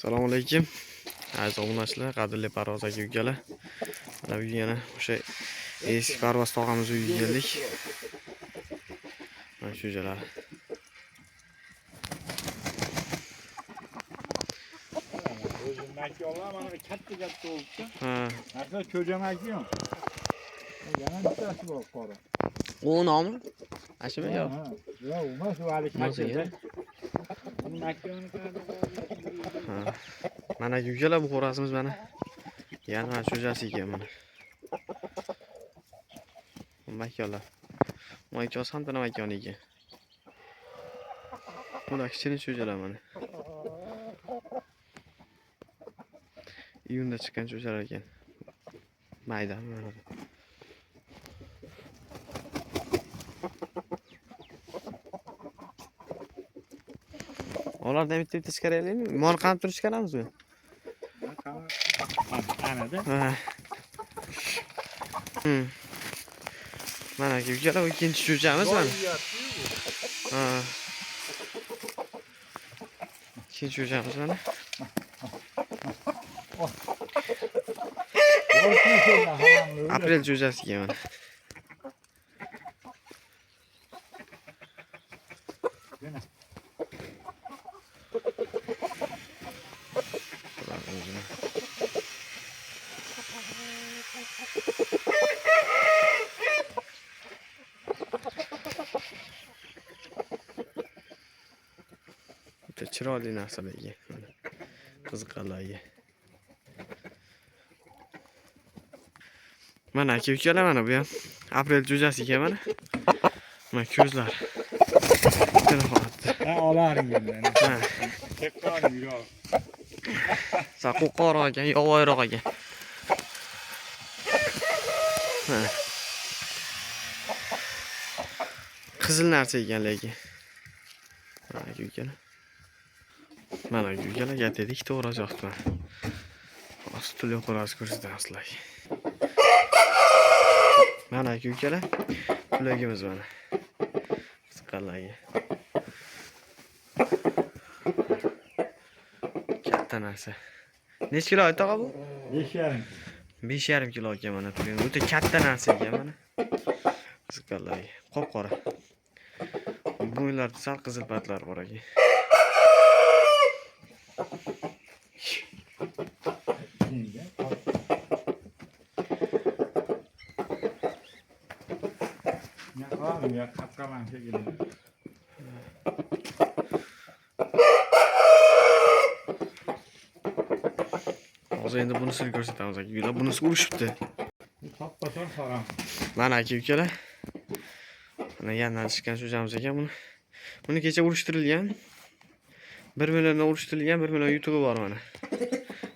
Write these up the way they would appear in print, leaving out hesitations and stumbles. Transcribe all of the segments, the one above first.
Assalomu alaykum. Aziz obunachilar, qadrli Parvoz aka ukalar. Mana bugun yana o'sha eski Parvoz tog'amiz uyiga keldik. Mana shu joylar. O'zi makonlar mana katta katta bo'libdi. Ha, Narsa cho'jamaki yo'q. Yana bittasi bor qora. u nomi? Ashimi yo'q. Ha, yo'q, emas, u hali Emas katta. ekan. Buni makoni Ha. Mana ukalar, bu xo'rozimiz mana. Yana mana jo'jasi ekan mana. Makonlar. Bu ikkosi ham tana makon ekan. Bular kichkina cho'jalar mana. Iyunda chiqqan cho'jalar ekan. Mayda mana. Ulardan bitta bitta chiqaraylikmi? Mol qanib turib chiqaramizmi? Anada. Ha. Mana ukalar, bu ikkinchi cho'jamiz mana. Ha. Ikkinchi cho'jamiz mana. Aprel cho'jasi ekan mana. Bular o'zini. O'ta chiroyli narsalar ekan mana. Qiziqqanlarga. Mana aka ukalar, mana bu ham aprel jo'jasi ekan mana. Mana ko'zlar. Tiniq holatda. Ha, olaring endi. Ha. Tekrar yo'q. Sal qo'rqoqroq ekan, yovvoyiroq ekan. Ha. Qizil narsa ekan lekin. Mana aka ukalar. Mana aka ukalar, gap dedik, ikkita xo'roz yoqdi mana. Hozir tulli xo'roz ko'rsataman sizlarga. Mana aka ukalar, tulagimiz mana. Qiziqqanlarga. Katta narsa. Necha kilo tog'a bu? 5,5. 5,5 kilo ekan mana turgan. O'ta katta narsa ekan mana. Qiziqqanlarga. Qop-qora. Bo'yinlarida sal qizil patlar bor ekan. Ne var ya katkaman şekilde. Hozir endi bunisini ko'rsatamiz aka ukalar. Bunisi urushibdi. Toppasan soram. Mana aka ukalar. Mana yandan chiqqan cho'jamiz ekan buni. Buni kecha urushtirilgan. 1 milliondan urushtirilgan, 1 million yutug'i bor mana.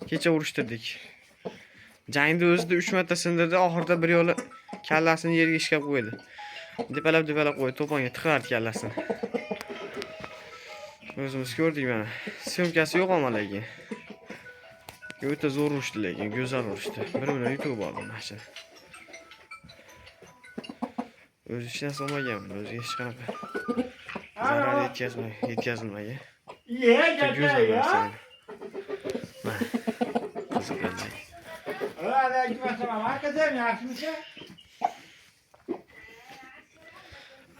Kecha urushtirdik. Jangda o'zida 3 marta sindirdi, oxirida bir yo'li kallasini yerga ishkab qo'ydi. Depalab depalab qo'ydi, to'ponga tiqardi kallasini. O'zimiz ko'rdik mana. Syomkasi yo'q ammo lekin. O'ta zo'r urushdi lekin, go'zal urushdi. 1 million yutug'i bor mana shu. O'zi hech narsa olmagan, o'ziga hech qanaqa zarar yetkazilmagan. Ye O'ta go'zal ya. narsa. Mana. Qiziqarli. Aleyküm assalom. Hakikaten yaxshimisan?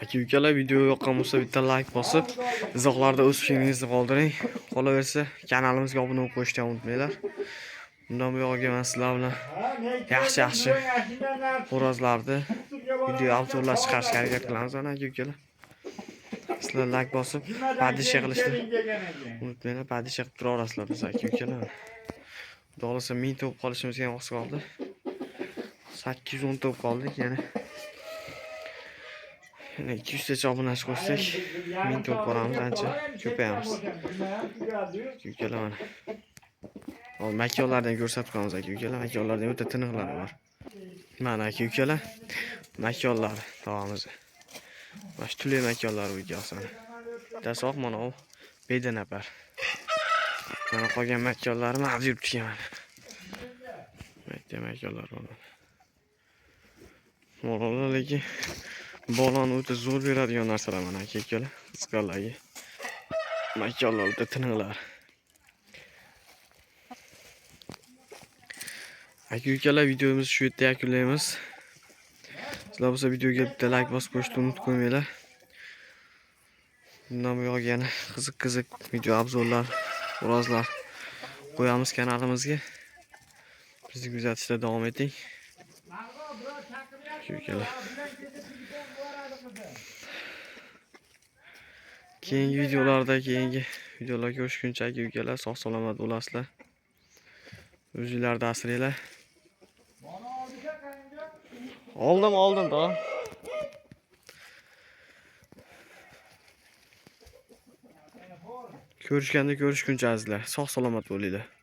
Aka ukalar, video yoqqan bo'lsa bitta like bosib, izohlarda o'z fikringizni qoldiring. Qolaversa kanalimizga obuna bo'lib qo'yishni ham unutmanglar. Bundan buyog'iga men sizlar bilan yaxshi yaxshi xo'rozlarni video obzorlar chiqarishga harakat qilamiz ana aka ukalar. Sizlar like bosib, подписка qilishni unutmanglar, подписка qilib turaverasizlar biz aka ukalar. Xudo xohlasa 1000 ta bo'lib qolishimizga ham oz qoldi. 810 ta bo'lib qoldik yana. Yana 200 tacha obunachi qo'shsak 1000 ta bo'lib qolamiz, ancha ko'payamiz. Aka ukalar mana. Hozir makonlardan ko'rsatib qo'yamiz aka ukalar. Makonlardan o'ta tiniqlari bor. Mana aka ukalar, makonlar tog'amiz. Mana shu tulli makonlar bu ikkovsini. Bittasi oq, mana u bedanapar. Mana qolgan makonlari mana yuribdi ekan mana. Mayda makonlar bor. Bolalar lekin bolani o'ta zo'r beradigan narsalar mana aka ukalar, qiziqqanlarga. Makonlar o'ta tiniqlar. Aka ukalar, videomizni shu yerda yakunlaymiz. Sizlar bo'lsa videoga bitta layk bosib qo'yishni unutib qo'ymanglar. Bundan buyog'iga yana qiziq qiziq video обзор lar, xo'rozlar qo'yamiz kanalimizga. Bizni kuzatishda davom eting. Aka ukalar. Keyingi videolarda, keyingi videolar ko'rishguncha, aka ukalar, sog' salomat bo'lasizlar. O'zinglarni asranglar. Oldim, oldim, tamam. Ko'rishganda ko'rishguncha, azizlar. Sog' salomat bo'linglar.